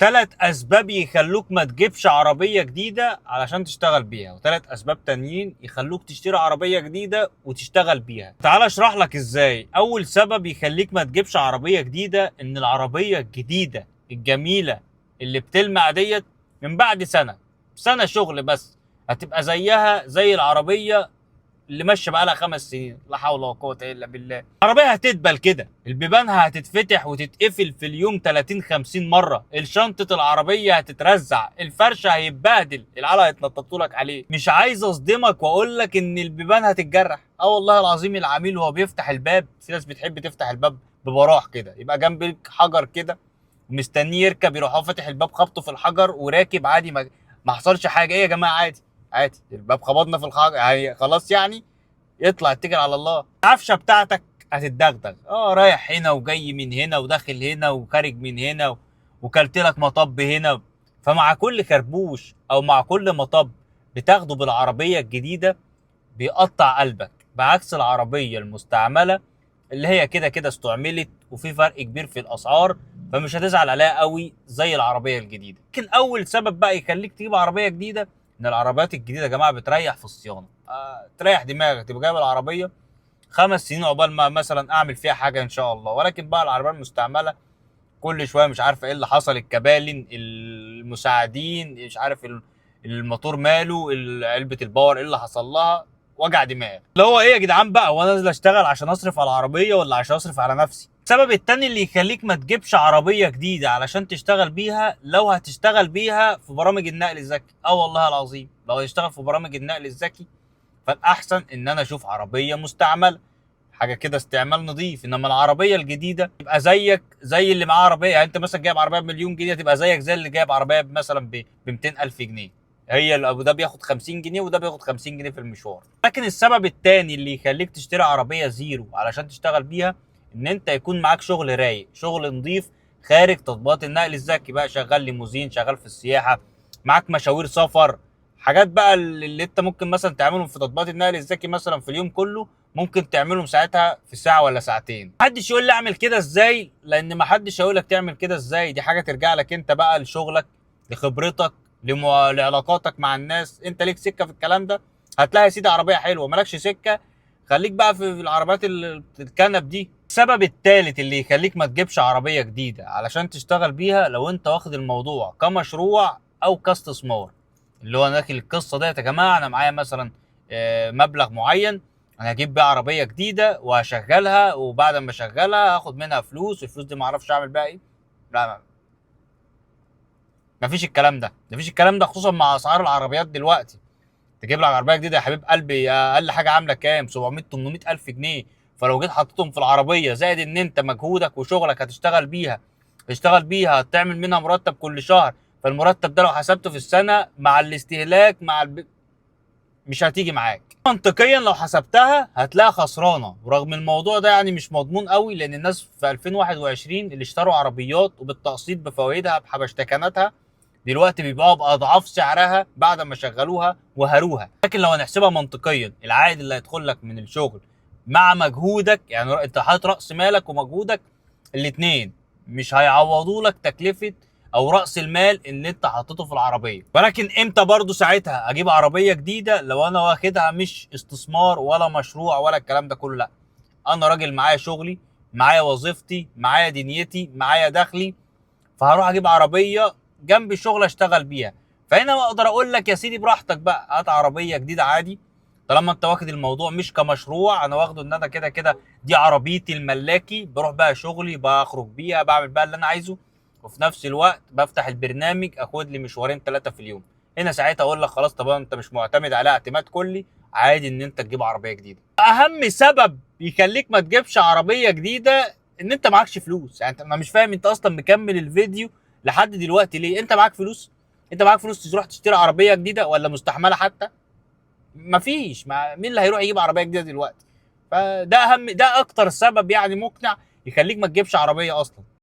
ثلاث اسباب يخلوك ما تجيبش عربية جديدة علشان تشتغل بيها، وثلاث اسباب تانيين يخلوك تشتري عربية جديدة وتشتغل بيها. تعال اشرح لك ازاي. اول سبب يخليك ما تجيبش عربية جديدة ان العربية الجديدة الجميلة اللي بتلمع ديت من بعد سنة سنة شغل بس هتبقى زيها زي العربية اللي ماشية بقالها 5 سنين، لا حول ولا قوة الا بالله. العربية هتدبل كده، البيبانها هتتفتح وتتقفل في اليوم 30 50 مره، الشنطة العربية هتترزع، الفرشة هيتبهدل، العيال هيتنططوا لك عليه. مش عايز اصدمك واقول لك ان البيبان هتتجرح. اه والله العظيم، العميل وهو بيفتح الباب، في ناس بتحب تفتح الباب ببراح كده، يبقى جنبك حجر كده ومستنيه يركب، يروح هو فاتح الباب خبطه في الحجر وراكب عادي، ما حصلش حاجه. ايه يا جماعه؟ عادي عادي، الباب خبطنا في الحجر يعني خلاص، يعني يطلع اتكل على الله. العفشه بتاعتك هتتدغدغ، رايح هنا وجاي من هنا وداخل هنا وخارج من هنا وكلت لك مطب هنا. فمع كل خربوش او مع كل مطب بتاخده بالعربية الجديدة بيقطع قلبك، بعكس العربية المستعملة اللي هي كده كده استعملت وفي فرق كبير في الاسعار، فمش هتزعل عليها قوي زي العربية الجديده. لكن اول سبب بقى يخليك تجيب عربية جديدة ان العربيات الجديدة يا جماعة بتريح في الصيانه، تريح دماغك، تبقى جايب العربية 5 سنين عقبال ما مثلا اعمل فيها حاجة ان شاء الله. ولكن بقى العربية المستعملة كل شوية مش عارفه ايه اللي حصل، الكبالن، المساعدين، مش عارف الموتور ماله، علبة ال power ايه اللي حصل لها، وجع دماغ. اللي هو ايه يا جدعان بقى، هو انا نازل اشتغل عشان اصرف على العربية ولا عشان اصرف على نفسي؟ السبب التاني اللي يخليك ما تجيبش عربية جديدة علشان تشتغل بيها، لو هتشتغل بيها في برامج النقل الذكي. اه والله العظيم، لو هتشتغل في برامج النقل الذكي فالاحسن ان انا اشوف عربية مستعمله، حاجة كده استعمال نظيف. انما العربية الجديدة يبقى زيك زي اللي معاه عربيه، يعني انت مثلا جايب عربية بمليون جنيه تبقى زيك زي اللي جايب عربية مثلا ب 200,000 جنيه، هي ده بياخد 50 جنيه وده بياخد 50 جنيه في المشوار. لكن السبب التاني اللي يخليك تشتري عربية زيرو علشان تشتغل بيها ان انت يكون معاك شغل رايق، شغل نظيف خارج تطبيقات النقل الذكي بقى، شغال ليموزين، شغال في السياحه، معاك مشاوير سفر، حاجات بقى اللي انت ممكن مثلا تعملهم في تطبيقات النقل الذكي مثلا في اليوم كله ممكن تعملهم ساعتها في ساعة ولا ساعتين. محدش يقول لي اعمل كده ازاي، لان محدش هيقول لك تعمل كده ازاي، دي حاجة ترجع لك انت بقى، لشغلك، لخبرتك، لعلاقاتك مع الناس. انت ليك سكة في الكلام ده هتلاقي يا سيدي عربية حلوه، مالكش سكة خليك بقى في العربيات الكنب دي. السبب الثالث اللي يخليك ما تجيبش عربية جديدة علشان تشتغل بيها، لو انت واخد الموضوع كمشروع او كاستثمار، اللي هو انا داخل القصة ديت يا جماعه، انا معايا مثلا مبلغ معين، انا هجيب بقى عربية جديدة وهشغلها، وبعد ما اشغلها هاخد منها فلوس، والفلوس دي ما اعرفش اعمل بيها ايه. لا، مفيش الكلام ده، مفيش الكلام ده، خصوصا مع اسعار العربيات دلوقتي. تجيب لك عربية جديدة يا حبيب قلبي اقل حاجة عامله كام؟ 700 800 الف جنيه. فلو جيت حطيتهم في العربية زائد ان انت مجهودك وشغلك هتشتغل بيها، تشتغل بيها تعمل منها مرتب كل شهر، فالمرتب ده لو حسبته في السنة مع الاستهلاك مع مش هتيجي معاك منطقيا. لو حسبتها هتلاقيها خسرانه. ورغم الموضوع ده يعني مش مضمون قوي، لان الناس في 2021 اللي اشتروا عربيات وبالتقسيط بفوائدها بحبشتكناتها دلوقتي بيبيعوها باضعاف سعرها بعد ما شغلوها وهروها. لكن لو هنحسبها منطقيا، العائد اللي هيدخل لك من الشغل مع مجهودك، يعني انت حاطط راس مالك ومجهودك الاثنين، مش هيعوضوا لك تكلفة او راس المال اللي انت حاططه في العربية. ولكن امتى برضو ساعتها اجيب عربية جديده؟ لو انا واخدها مش استثمار ولا مشروع ولا الكلام ده كله، لا انا راجل معايا شغلي، معايا وظيفتي، معايا دنيتي، معايا دخلي، فهروح اجيب عربية جنب الشغل اشتغل بيها. فهنا اقدر اقول لك يا سيدي براحتك بقى، هات عربية جديدة عادي، طالما انت واخد الموضوع مش كمشروع. انا واخده ان انا كده كده دي عربيتي الملاكي، بروح بقى شغلي، بخرج بيها، بعمل بقى اللي انا عايزه، وفي نفس الوقت بفتح البرنامج اخد لي مشوارين 3 في اليوم. هنا ساعتها اقول لك خلاص، طب انت مش معتمد عليها اعتماد كلي، عادي ان انت تجيب عربية جديدة. اهم سبب يخليك ما تجيبش عربية جديدة ان انت معكش فلوس. يعني انت انا مش فاهم انت اصلا مكمل الفيديو لحد دلوقتي ليه؟ انت معاك فلوس؟ انت معاك فلوس تروح تشتري عربية جديدة ولا مستحمله حتى؟ مفيش. ما مين اللي هيروح يجيب عربية جديدة دلوقتي؟ فده اهم، ده اكتر سبب يعني مقنع يخليك ما تجيبش عربية اصلا.